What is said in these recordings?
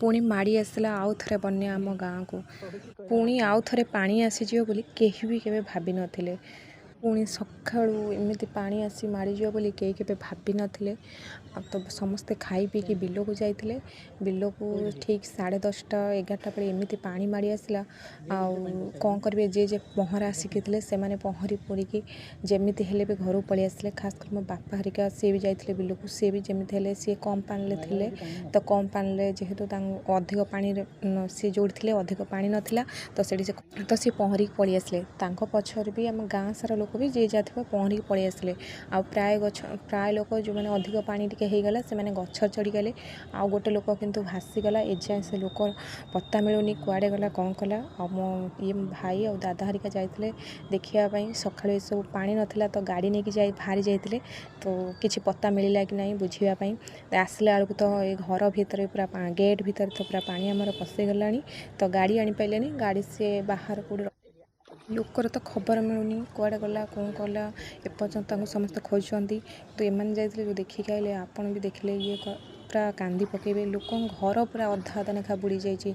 ପୁଣି ମାଡ଼ି ଆସିଲା ଆଉ ଥରେ ବନ୍ୟା ଆମ ଗାଁକୁ। ପୁଣି ଆଉ ଥରେ ପାଣି ଆସିଯିବ ବୋଲି କେହି ବି କେବେ ଭାବିନଥିଲେ। ପୁଣି ସକାଳୁ ଏମିତି ପାଣି ଆସି ମାଡ଼ିଯିବ ବୋଲି କେହି କେବେ ଭାବିନଥିଲେ। ଆଉ ତ ସମସ୍ତେ ଖାଇ ପିଇକି ବିଲକୁ ଯାଇଥିଲେ। ବିଲକୁ ଠିକ୍ 10:30 11ଟା ବେଳେ ଏମିତି ପାଣି ମାଡ଼ି ଆସିଲା। ଆଉ କ'ଣ କରିବେ? ଯିଏ ଯିଏ ପହଁରା ଶିଖିଥିଲେ, ସେମାନେ ପହଁରି ପଡ଼ିକି ଯେମିତି ହେଲେ ବି ଘରକୁ ପଳେଇ ଆସିଲେ। ଖାସ୍ କରି ମୋ ବାପା ହେରିକା, ସିଏ ବି ଯାଇଥିଲେ ବିଲକୁ। ସିଏ ବି ଯେମିତି ହେଲେ, ସିଏ କମ୍ ପାଣିରେ ଥିଲେ ତ, କମ୍ ପାଣିରେ ଯେହେତୁ ତାଙ୍କୁ ଅଧିକ ପାଣିରେ, ସିଏ ଯେଉଁଠି ଥିଲେ ଅଧିକ ପାଣି ନଥିଲା, ତ ସେଠି ସେ ତ ସିଏ ପହଁରିକି ପଳେଇ ଆସିଲେ। ତାଙ୍କ ପଛରେ ବି ଆମ ଗାଁ ସାରା ଲୋକ ବି ଯିଏ ଯାହା ଥିବ ପହଁରିକି ପଳେଇ ଆସିଲେ। ଆଉ ପ୍ରାୟ ଗଛ, ପ୍ରାୟ ଲୋକ ଯେଉଁମାନେ ଅଧିକ ପାଣି ଟିକେ ହେଇଗଲା, ସେମାନେ ଗଛ ଚଢ଼ିଗଲେ। ଆଉ ଗୋଟେ ଲୋକ କିନ୍ତୁ ଭାସିଗଲା। ଏଯାଏଁ ସେ ଲୋକ ପତ୍ତା ମିଳୁନି, କୁଆଡ଼େ ଗଲା, କ'ଣ କଲା। ଆଉ ମୋ ଇଏ ଭାଇ ଆଉ ଦାଦା ହେରିକା ଯାଇଥିଲେ ଦେଖିବା ପାଇଁ ସକାଳୁ। ଏସବୁ ପାଣି ନଥିଲା ତ ଗାଡ଼ି ନେଇକି ଯାଇ ବାହାରି ଯାଇଥିଲେ ତ, କିଛି ପତ୍ତା ମିଳିଲା କି ନାହିଁ ବୁଝିବା ପାଇଁ। ଆସିଲା ବେଳକୁ ତ ଏ ଘର ଭିତରେ ପୁରା, ଗେଟ୍ ଭିତରେ ତ ପୁରା ପାଣି ଆମର ପଶିଗଲାଣି। ତ ଗାଡ଼ି ଆଣିପାରିଲେନି, ଗାଡ଼ି ସିଏ ବାହାର କେଉଁଠି। ଲୋକର ତ ଖବର ମିଳୁନି, କୁଆଡ଼େ ଗଲା, କ'ଣ କଲା। ଏପର୍ଯ୍ୟନ୍ତ ତାଙ୍କୁ ସମସ୍ତେ ଖୋଜୁଛନ୍ତି। ତ ଏମାନେ ଯାଇଥିଲେ, ଯେଉଁ ଦେଖିକି ଆଇଲେ, ଆପଣ ବି ଦେଖିଲେ ଇଏ ପୁରା କାନ୍ଦି ପକାଇବେ। ଲୋକଙ୍କ ଘର ପୁରା ଅଧା ଅଧା ଲେଖା ବୁଡ଼ି ଯାଇଛି।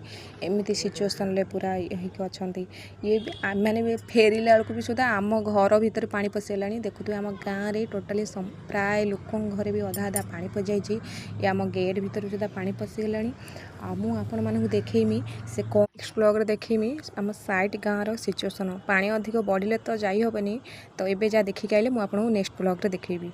ଏମିତି ସିଚୁଏସନ୍ରେ ପୁରା ଇଏ ହେଇକି ଅଛନ୍ତି। ଇଏ ବି ଆମେମାନେ ବି ଫେରିଲା ବେଳକୁ ବି ସୁଦ୍ଧା ଆମ ଘର ଭିତରେ ପାଣି ପଶିଗଲାଣି। ଦେଖୁଥିବେ, ଆମ ଗାଁରେ ଟୋଟାଲି ପ୍ରାୟ ଲୋକଙ୍କ ଘରେ ବି ଅଧା ଅଧା ପାଣି ପଶିଯାଇଛି। ଇଏ ଆମ ଗେଟ୍ ଭିତରେ ସୁଦ୍ଧା ପାଣି ପଶିଗଲାଣି। ଆଉ ମୁଁ ଆପଣମାନଙ୍କୁ ଦେଖେଇମି ସେ କ'ଣ ବ୍ଲଗ୍ରେ ଦେଖେଇମି ଆମ ସାଇଟ୍ ଗାଁର ସିଚୁଏସନ୍। ପାଣି ଅଧିକ ବଢ଼ିଲେ ତ ଯାଇ ହେବନି। ତ ଏବେ ଯାହା ଦେଖିକି ଆଇଲେ, ମୁଁ ଆପଣଙ୍କୁ ନେକ୍ସଟ ବ୍ଲଗ୍ରେ ଦେଖେଇବି।